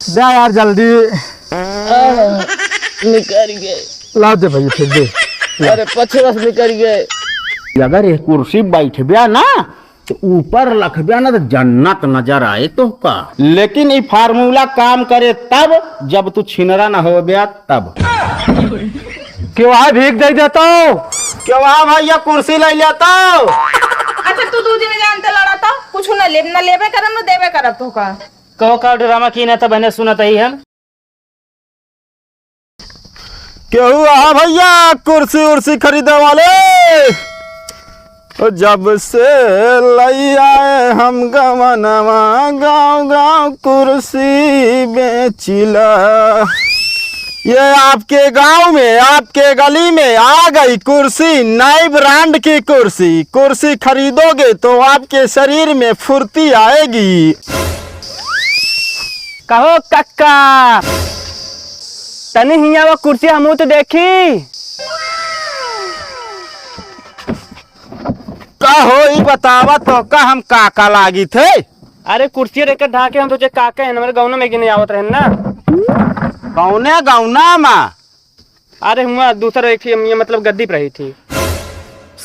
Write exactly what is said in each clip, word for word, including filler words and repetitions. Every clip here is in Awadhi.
दे यार जल्दी। आह, निकल गए। लाव दे भइया, फिर दे। अरे पछवा से निकल गए। अगर ये कुर्सी बैठब्या ना तो ऊपर लखब्या ना तो जन्नत नजर आए तोहका। लेकिन ई formula काम करे तब जब तू छिनरा न होब्या तब। केहू भीख दे देतो। केहू भइया कुर्सी ले लेतो। अच्छा तू दू जने जानते लड़ाता, कुछ न लेब, न लेबे करब, न देबे करब तोहका। कहो का ड्रामा की ना तब हने सुनत ही हम। केहू आहा भइया कुर्सी उर्सी खरीदे वाले? ओ जब से लई आए हम गवनवा, गाँव गाँव कुर्सी बेचिला। ये आपके गाँव में, आपके गली में आ गई कुर्सी, नई brand की कुर्सी। कुर्सी खरीदोगे तो आपके शरीर में फुर्ती आएगी। कहो कक्का, तनी हियाँ वो कुर्सी हमहू तो देखी। का हो, ई बतावा तो का हम काका लागित है? अरे कुर्सी रे के ढाके हम तुझे काका है, हमारे गौना में गिने आवत रहन ना। कौने गौना मा? अरे हुआ दूसरा एक ठे, ये मतलब गद्दी पे रही थी।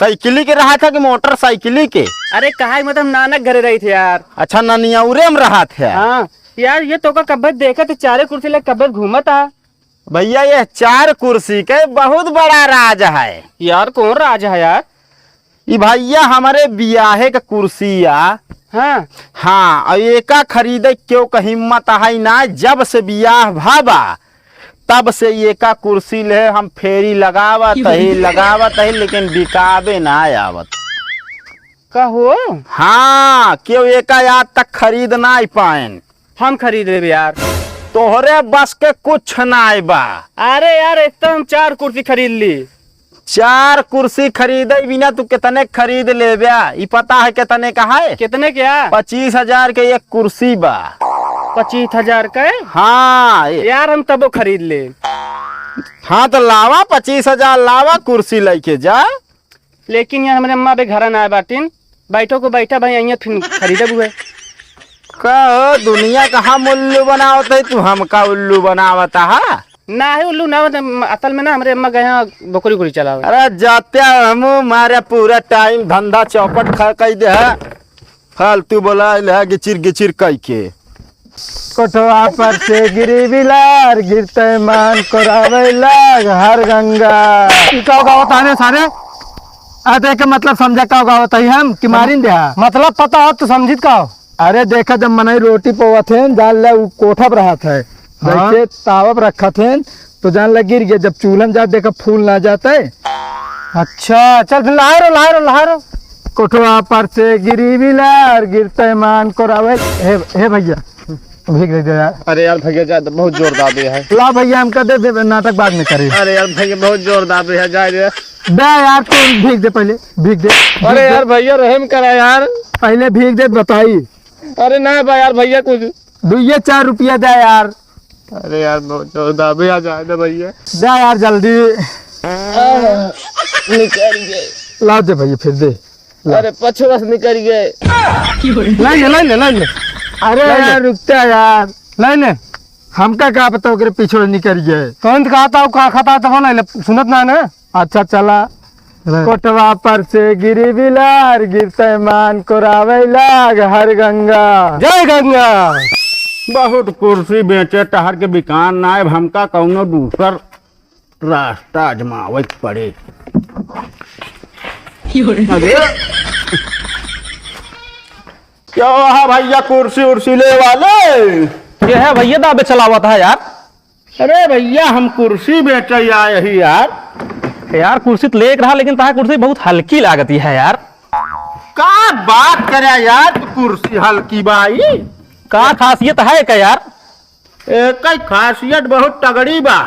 साइकिली के रहा था कि मोटरसाइकिली के? अरे कहा ही मतलब नानक घरे रही थी यार। अच्छा, ननियौरे में रहा था। हाँ यार, ये तो का कब्बत देखा थे, चारे कुर्सी लेके कब्बत घूमत आ। भइया, ये चार कुर्सी के बहुत बड़ा राज है। यार, कौन राज है यार? ई भइया, हमरे बियाहे के कुर्सी आ। हाँ। हाँ, और एका खरीदे केहू का हिम्मत है ना, जब से बियाह भवा, तब से एका कुर्सी ले हम फेरी लगावत ही, लगावत ही, लेकिन बिकाबे ना आवत। का हो? हाँ, केहू एका आज तक खरीद ना पाएन। हम खरीद लेब यार। तोहरे बस के कुछ नाय बा। अरे यार, एक तो हम चार कुर्सी खरीद ली। चार कुर्सी खरीदे बिना तू कितने खरीद लेब्या? ई पता है कितने का है? कितने का? पच्चीस हजार के एक कुर्सी बा। पच्चीस हजार का? हाँ, ए- यार, हम तबो खरीद ले। हाँ, तो लावा, पच्चीस हजार लावा, कुर्सी लेके जा। लेकिन यार, हमरे अम्मा अबे घरा ना आए बाटिन। बैठो को बैठा भाई, अइया फिर खरीदब हुए। का हो, दुनिया का हम उल्लू बनावत है, तू हमका उल्लू बनावत हा? ना है उल्लू ना, मतलब, असल में ना, हमरे अम्मा गए हैं बकरी उकरी चलावे। अरे जाते हमू मारे पूरा टाइम धंधा चौपट खा कई दे है। फालतू बोलाइल है गिचिर गिचिर कई के। कोठवा पर से गिरी बिलार, गिरते मान करावे लाग हर गंगा। ई का गावत हने सारे? आ, तो एके मतलब समझा का गावत हई हम कि मतलब मारिन देहा? मतलब पता हो तो समझित का हो? अरे देखा, जब मनई रोटी पोवत है, जान ले उ कोठा पर रहत है। हाँ। जैसे तावा पर रखत है, तो जान ले गिर गया। जब चूल्हा में जात देखा, फूल ना जात है। अच्छा, चल फिर लहारो, लहारो, लहारो। कोठवा पर से गिरी बिलार, गिरते मान करावे। हे, हे भइया, भीख दे दे यार। अरे यार भइया, जा, बहुत जोर दाबे है। ला भइया, हमका दे दे, नाटक बाद में करी। अरे यार भइया, बहुत जोर दाबे है, जा रे। दे यार, तू भीख दे पहले, भीख दे, भीख अरे दे। यार भइया, रहम करा यार। पहले भीख दे, बताई। अरे ना बा यार भइया, कुछ दुइये चार रुपया दे यार। अरे यार, बहुत जोर दाबे, आ जाए ना भइया। दे यार जल्दी। आह, निकल गए। ला दे भइया, फिर दे। ला। अरे पछवा से निकल गए। लाई ले, लाई ले, लाई ले। अरे लाई ले। यार, रुकता यार। लाई ले। हमका का पता ओकरे पीछे निकल गए। कौन कहा था, वो कहा खाता था, वो लाई ले, सुनत ना ना। अच्छा चला। कोटवा पर से गिरी बिलार, गिरते मान करावे लाग हर गंगा। जय गंगा। बहुत कुर्सी बेचे टहर के बिकान ना, अब हमका कौनो दूसर रास्ता आजमावे के पड़े। अरे, क्या हुआ भइया, कुर्सी उर्सी ले वाले? ये है भइया, दाबे चलावत है यार। अरे भइया, हम कुर्सी बेचे आए ही यार। यार, कुर्सी तो लेके रहा, लेकिन तहार कुर्सी बहुत हल्की लागती है यार। का बात करे यार, तू कुर्सी हल्की बाई? का खासियत है का यार? एक खासियत बहुत तगड़ी बा।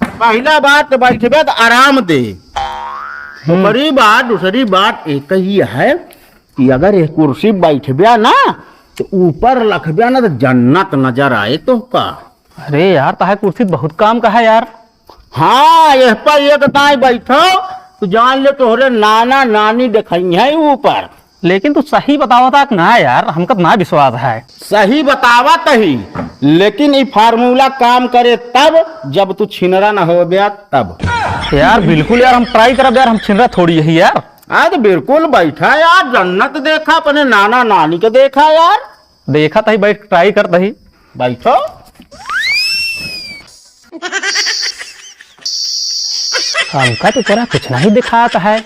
पहला बात, बैठबे तो आराम दे। हम्म। दूसरी बात, दूसरी बात एक ही है कि अगर ये कुर्सी बैठबे ना, तो ऊपर लखबे ना, तो जन्नत नजर आए तोहका। अरे यार, तहार कुर्सी बहुत काम का है यार। हाँ, यह पर एक दाई बैठो, तो जान ले तोहरे नाना नानी देखई है ऊपर। लेकिन तू सही बतावत हा कि ना यार, हमका त ना विश्वास है। सही बतावत ही, लेकिन ई formula काम करे तब, जब तू छिनरा न होबे तब। यार बिल्कुल यार, हम try करब यार, हम छिनरा थोड़ी यही यार। अरे बिल्कुल बैठा यार, जन्नत देखा, अपने नाना नानी के देखा यार। देखत ही, बैठ try करत ही। बैठो। हमका तो तोरा कुछ नहीं दिखात है।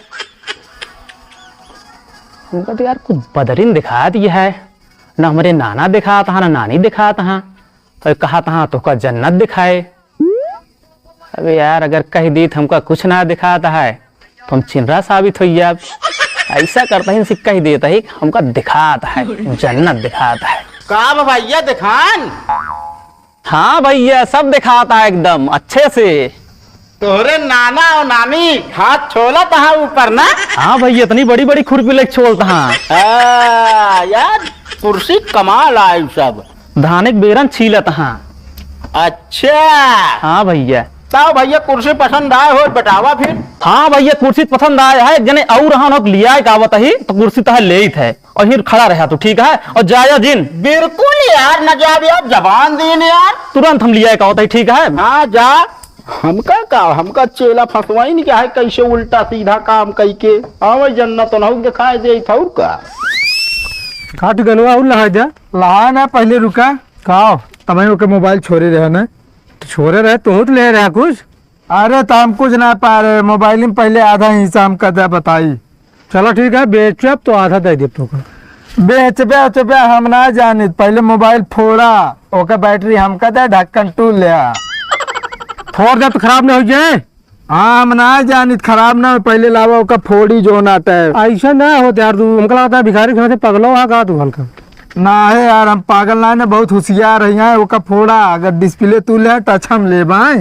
हमका तो यार कुछ बदरिन दिखात ही है, ना हमरे नाना दिखात हा, ना नानी दिखात हा। और कहत हा तोहका जन्नत दिखाए। अबे यार, अगर कह दीत हमका कुछ ना दिखात है, तो हम छिनरा साबित होइ जाब। ऐसा करत ही, इनसे कह देत ही, हमका दिखात है, जन्नत दिखात है। का बा भैया दिखान? हाँ भैया, सब दिखात है एकदम अच्छे से। तोहरे नाना और नानी हाथ छोलत हा ऊपर ना? हाँ भैया, इतनी बड़ी बड़ी खुरपी लेके छोलत हा। हाँ, यार, कुर्सी कमाल आए सब। धाने के बेरन छीलत हा। अच्छा। हाँ भैया। तब भैया कुर्सी पसंद आए हो, बतावा फिर। हाँ भैया, कुर्सी पसंद आए है, एक जने और रहन हो, लियाए का आवत ही, तो कुर्सी तोहे लेइत है, और फिर खड़ा रहा तू, ठीक है, और जाया जिन। बिल्कुल यार, न जाब यार, जबान दीन यार। तुरंत हम लियाए का आवत ही, ठीक है। हाँ, जा। हमका का, हमका चेला फंसवाई नहीं क्या है, कैसे उल्टा सीधा काम कई के आवे जन्नत तो नहीं दिखाई दे था का। का तू गनवा और लहा जा? लहा ना, पहले रुका। का? तब ओके मोबाइल छोड़े रहे ना। तो छोड़े रहे, तू तो ले रहा कुछ। अरे, तो हम कुछ ना पा रहे, मोबाइल में पहले आधा हिस्सा हमका दे बताई। चलो ठीक है, बेचब तो आधा दे देब तोका। बेचबे, बेचबे, हम ना जानित, पहले मोबाइल फोड़ा, ओकर बैटरी हमका दे, ढक्कन तू ले आ। फोड़ दे तो खराब ना हो जाए। हाँ, हम ना जानित, खराब ना हो, पहले लावा ओका फोड़ी जो ना आटे। ऐसा ना होत यार, तू हमका लगता है भिखारी खाना से पगलो हा का तू हल्का। ना है यार, हम पागल ना है ना, बहुत होशियार है यहाँ, ओका फोड़ा, अगर डिस्प्ले तू ले, टच हम ले बाए।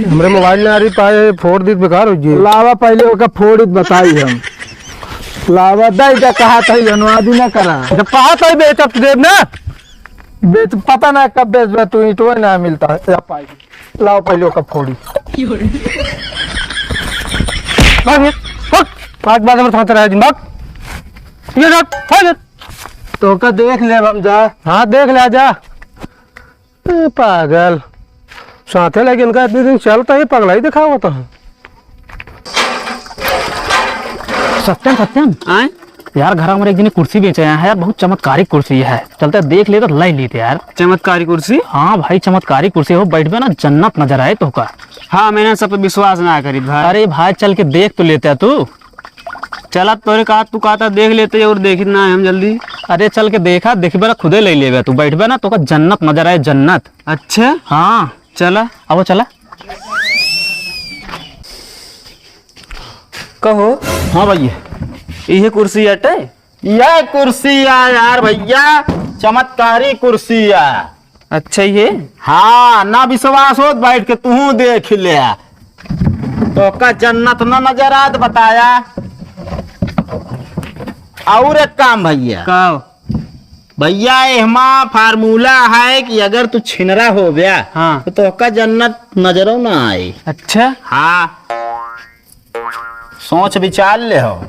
हमरे मोबाइल ना रही पाए, फोड़ दी बेकार हो गई। लावा पहले ओका फोड़ दी बताई हम। लावा दे दे कहा था, अनुवादी ना करा। जब कहा था बेचब तो देब ना। बेच, पता ना कब बेचबे तू, ईंटवे ना मिलता है, या पाई। लाओ पहले ओका फोड़ी। भाग, भाग। आज बाद में थाते रहे दिन, भाग। ये जा, भाग। तो ओका देख ले हम जा। हाँ, देख ले, जा। ए, पागल। साथे लेके इनका इतने दिन चलता ही पगला ही दिखावत है। सत्यम, सत्यम। आए? यार, घर में एक जने कुर्सी बेचे आए हैं यार, बहुत चमत्कारी कुर्सी है। चलते देख लेते, लै लेते यार। चमत्कारी कुर्सी? हाँ भाई, चमत्कारी कुर्सी हो, बैठबे ना, जन्नत नजर आए तोहका। हाँ, मैंने सब पे विश्वास ना करी भाई। अरे भाई, चल के देख तो लेते तू। चला, तोरे कहा, तू कहता देख लेते और देखित ना है हम जल्दी। अरे चल के देखा, देखबे ना, खुदे लै लेबे तू, बैठबे ना, तोहका जन्नत नजर आए, जन्नत। अच्छा? हाँ। चला। अब चला। कहो। हाँ भैया। इहे कुर्सी अटे? यह कुर्सी आ यार भैया, चमत्कारी कुर्सी आ। अच्छा, ये? हाँ, ना विश्वास होत, बैठ के तू देख ले। तोहका जन्नत ना नजर आत, बताया। और एक काम भैया। का? भैया, एहमा formula है कि अगर तू छिनरा हो गया, हाँ। तो तोहका जन्नत नजरो ना आए। अच्छा? हाँ। सोच विचार ले हो।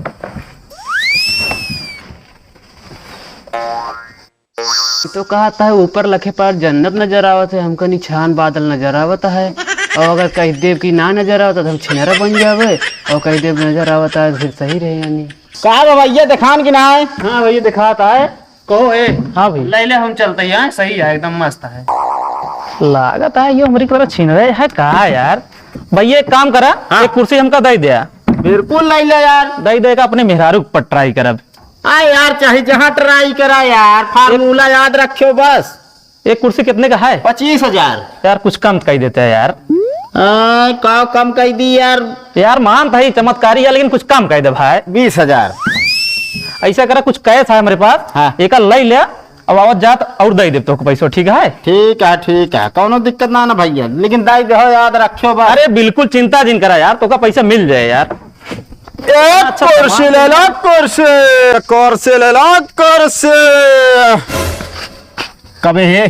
तो कहत है ऊपर लखे पार जन्नत नजर आवत है, हमका निछान बादल नजर आवत है। और अगर कह देब कि ना नजर आवत है, तो हम छिनरा बन जावे। और कह देब नजर आवत है, तो फिर सही रहे यानी। का बा भैया, देखान कि ना है? हाँ भैया, देखात है। कहो ए। हाँ भैया। ले ले, हम चलते हैं, सही है, एकदम मस्त है। लागत है ये हमरी तरह छिनरे है का यार? भैया एक काम करा, हाँ। एक कुर्सी हमका दे दे। बिल्कुल ले ले यार। दे दे का अपने मेहरारू पर try करब। आ यार, चाहे जहाँ try करा यार, formula याद रखियो बस। एक कुर्सी कितने का है? पच्चीस हजार। यार कुछ कम कह देते हैं यार। आ, का कम कह दी यार? यार मान तो ही चमत्कारी है, लेकिन कुछ कम कह दे भाई। बीस हजार। ऐसा करा, कुछ cash है हमरे पास, हाँ। एक ले ले, अब आवत जात और दे दे तो पैसो, ठीक है? ठीक है, ठीक है, कौनो दिक्कत ना ना भैया, लेकिन दे दे हो, याद रखियो बस। अरे बिल्कुल चिंता जिन करा यार, तोका पैसा मिल जाए यार। एक अच्छा, कुर्सी सामान ले ला, कुर्सी, कुर्सी ले ला, कुर्सी। कबे है?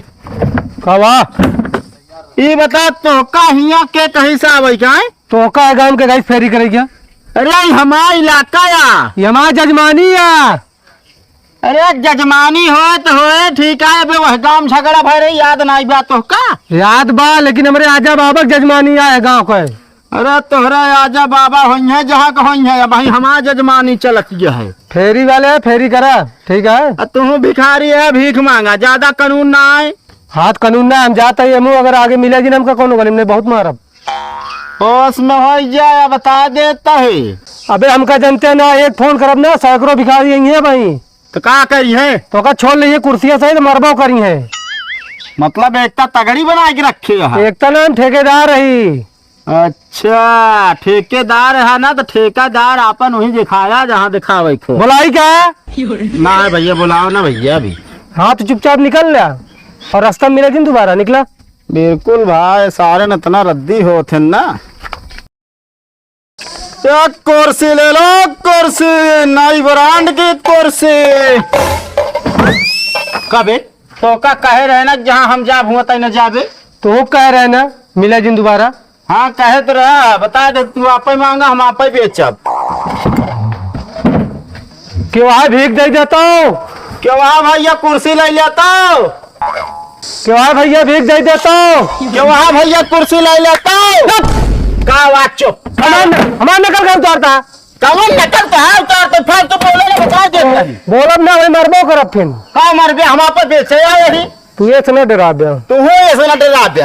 कबा? ई बता, तोका हियाँ के कहीं से आवे का है? तोका है गाँव के गाइस फेरी करे क्या? अरे, हमारा इलाका या। ये हमारा जजमानी या। अरे जजमानी होए त होए, ठीक है, अबे वह गाँव झगड़ा भय रही, याद नाई बा तोहका? याद बा, लेकिन हमरे आजा बाबा के जजमानी आए गाँव के। अरे तोहरा आजा बाबा होइहैं जहाँ के होइहैं, अबहीं हमार जजमानी चलत गया है। फेरी वाले फेरी करा, ठीक है। आ तू भिखारी है, भीख माँगा, ज्यादा कानून ना आए। हाँ त कानून ना, हम जात ही, हमहू अगर आगे मिले जी ना हमका कौनो गली में बहुत मारब। होश में होइ जाए, बता देता है। अबे हमका जनते ना, एक फोन करब ना, सैकड़ों भिखारी यहीं है भाई। तो का करिहैं? तोका छोड़ लिहे कुर्सिया से तो मरबो करिहैं। मतलब एकता तगड़ी बना के रखे है। एकता नाम ठेकेदार रही। अच्छा, ठेकेदार है ना, तो ठेकेदार आपन वहीं दिखाया जहाँ दिखावे को। बुलाई का? ना भैया, बुलाओ ना भैया अभी। हाँ, तो चुपचाप निकल ल्या और रास्ता में मिले दिन दोबारा निकला। बिल्कुल भाई, सारे न इतना रद्दी होत हैं ना। एक कुर्सी ले लो, कुर्सी, नई ब्रांड की कुर्सी। कबे? तोका कहे रहे ना, जहाँ हम जाब हुआ तई न जाबे। तो वो कहे रहे ना, मिले जिन दोबारा। हाँ, कहे तो रहा, बता दे, तू आपे माँगा, हम आपे बेचब। क्यों है, भीख दे देता हूँ। क्यों है भैया, कुर्सी ले लेता हूँ। क्यों है भैया, भीख दे देता हूँ। क्यों है भैया, कुर्सी ले लेता हूँ। चुप। का बात, चुप। हमार न-, हमार नकल का उतारता। कवन नकल का है उतारता? फालतू बोले ना, बता देता है। बोलब ना, वही मरबो करब फिर। का मरबे, हम आपे बेचे आए ही। तू ये से ना डरा बे। तू हो ये से ना डरा बे।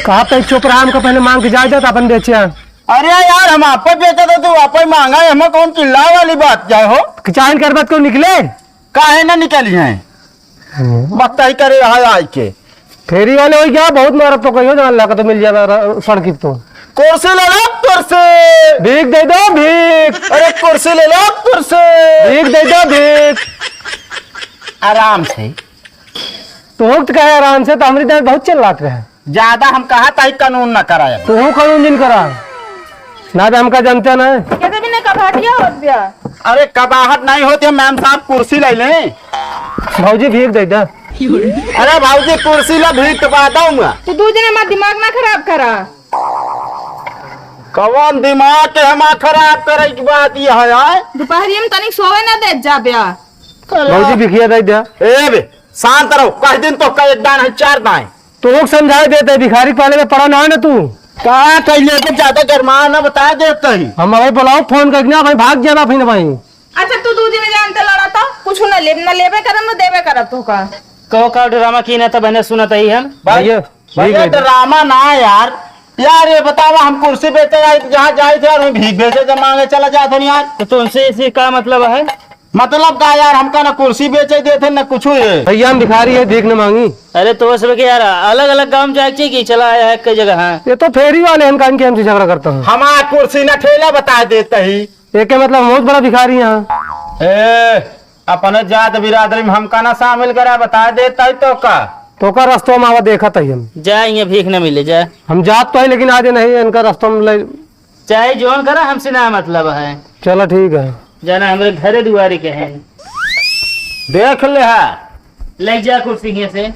कहा पे चुप रहा, हमका पहले माँग के जाए दे, तो अपन बेचे। अरे यार, हम आपे बेचे तो तू आपे माँगा है, हमें कौन चिल्ला वाली बात क्या हो? चाहन कर बात को निकले? काहे ना निकली हैं? हम्म। बत्ताई करे यहाँ आई के। फेरी वाले हो क्या? बहुत मारत तो कहियो जान लगा तो मिल जाएगा रा-, सड़की तो। कुर्सी ले लो, कुर्सी। भीख दे दो, भीख। अरे कुर्सी ले लो, कुर्सी। भीख दे दो, भीख। आराम से। तो होत कहे आराम से, तो हमरी दाई बहुत चिल्लात रहे। ज्यादा हम कहा ताई कानून ना कराए। तू कानून जिन करा। ना बे हमका जनते ना। कहते भी ना कबाहटिया होत बिया। अरे कबाहट नहीं होती है मैम साहब, कुर्सी ले लें। भौजी भीख दे दे। अरे भौजी कुर्सी ला भीख पा दूंगा। तू दू जने हमार दिमाग ना खराब करा। कवन दिमाग के हमार खराब करे की बात ये है, आय? दोपहरिया में तनिक सोवे ना देत जा बिया। भौजी भिखिया दे दे। ए बे, शांत रहो, कह दिन तो कह एक दान है, चार दाएं। तो लोग समझाए देते, भिखारी पाले में पड़ा ना है ना तू। कहाँ कह लेके ज्यादा गरमा ना बता देते ही। हम अबे बुलाओ फोन करके ना भाई, भाग जाना फिर भाई। अच्छा, तू दू दिन जानते लड़ा तो कुछ ना लेब, ना लेबे करब, ना देबे करब तो का। कहो का ड्रामा की ना तो बहने सुनत ही हम। भाई, भैया, भैया, भैया। ड्रामा ना यार। यार, ये बतावा, हम कुर्सी बेचे जाए, जहाँ जाए थे, और भीख बेचे जब मांगे चला जाए थे यार। तो तुमसे इसी का मतलब है? मतलब का यार, हमका ना कुर्सी बेचे देते, ना कुछ ये। भैया, हम भिखारी है, भीख न मांगी। अरे, तो बस रुके यार, अलग-अलग गांव में जाए के चाहिए कि चला आया है कई जगह, हाँ। ये तो फेरी वाले हैं, इनका, इनके हमसे झगड़ा करता हूँ। हमार कुर्सी ना ठेला बता देते ही। एके मतलब बहुत बड़ा भिखारी यहाँ। ए, अपने जात बिरादरी में हमका ना शामिल करा, बता देता ही तो का। तो का रस्तों में आवा देखत ही हम। जा, यहाँ भीख न मिले, जा। हम जात तो है, लेकिन आज नहीं, इनका रस्तों में ले। चाहे जौन करा, हमसे ना मतलब है। चला ठीक है। जाना हमरे घरे दुआरे के हैं। देख ले हा। ले जा कुर्सी हियां से।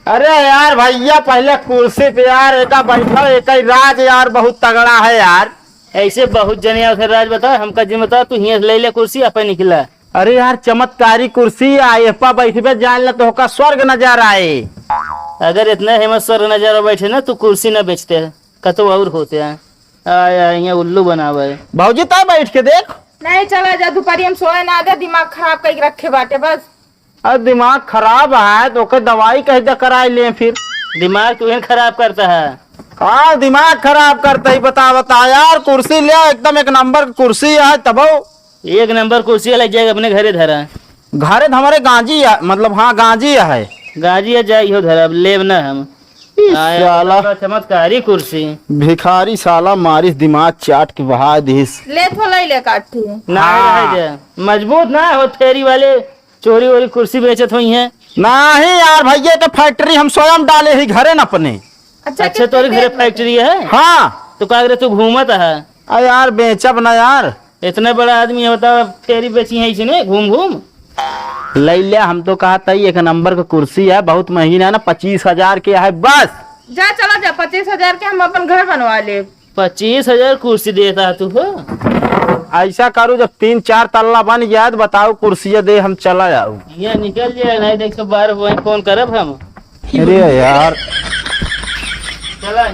अरे यार भैया, पहले कुर्सी पे यार, एका बैठो, एका ही राज यार, बहुत तगड़ा है यार। ऐसे बहुत जने आते राज बता, हमका जिन बता, तू हियां से ले ले कुर्सी, आपे निकला। अरे यार, चमत्कारी कुर्सी आ, एह पा बैठबे जान ले, तोहका स्वर्ग नजर आए। अगर इतना हिम्मत स्वर्ग नजर बैठे ना, तू कुर्सी ना बेचते, कतो और होते हैं। आय, आय, यहाँ उल्लू बनावे। भौजी, तय बैठ के देख। नहीं, चला जा, दोपहरी हम सोए ना दे, दिमाग खराब करके रखे बाटे बस। अरे, दिमाग खराब है, तो ओकर दवाई कह दे, कराए ले फिर। दिमाग तू ही खराब करता है। का दिमाग खराब करता है, बता, बता यार, कुर्सी ले, एकदम एक नंबर की कुर्सी है, तबो। एक नंबर कुर्सी लग जाएगा, अपने घरे धरा। घरे तो हमारे गांजी है, मतलब, हाँ, गांजी है। गांजी है, जाई हो धरा, अब लेब ना हम। ई आया साला। बड़ा चमत्कारी कुर्सी। भिखारी साला मारिस दिमाग चाट के बहा दिस। ले तो ले ले काठी। ना हाँ। रह जा। मजबूत ना हो फेरी वाले, चोरी वोरी कुर्सी बेचत होई हैं। नहीं यार भैया, तो फैक्ट्री हम स्वयं डाले ही घरे न अपने। अच्छा, अच्छा, कितने तोरे घरे देर में? फैक्ट्री है? हाँ। तो का करे तू घूमत है? अरे यार, बेचब ना यार। इतने बड़ा आदमी है, बताओ, फेरी बेची है इसने घूम घूम। ले ले, हम तो कहा था, एक नंबर का कुर्सी है, बहुत महंगी ना, ना, पच्चीस हजार के है बस। जा, चला जा, पच्चीस हजार के हम अपन घर बनवा ले। पच्चीस हजार कुर्सी देता तू हो? ऐसा करू, जब तीन चार तल्ला बन गया तो बताओ, कुर्सिया दे, हम चला जाऊ। ये निकल जाए, नहीं देख तो बार वहीं फोन करब हम। अरे यार, चला।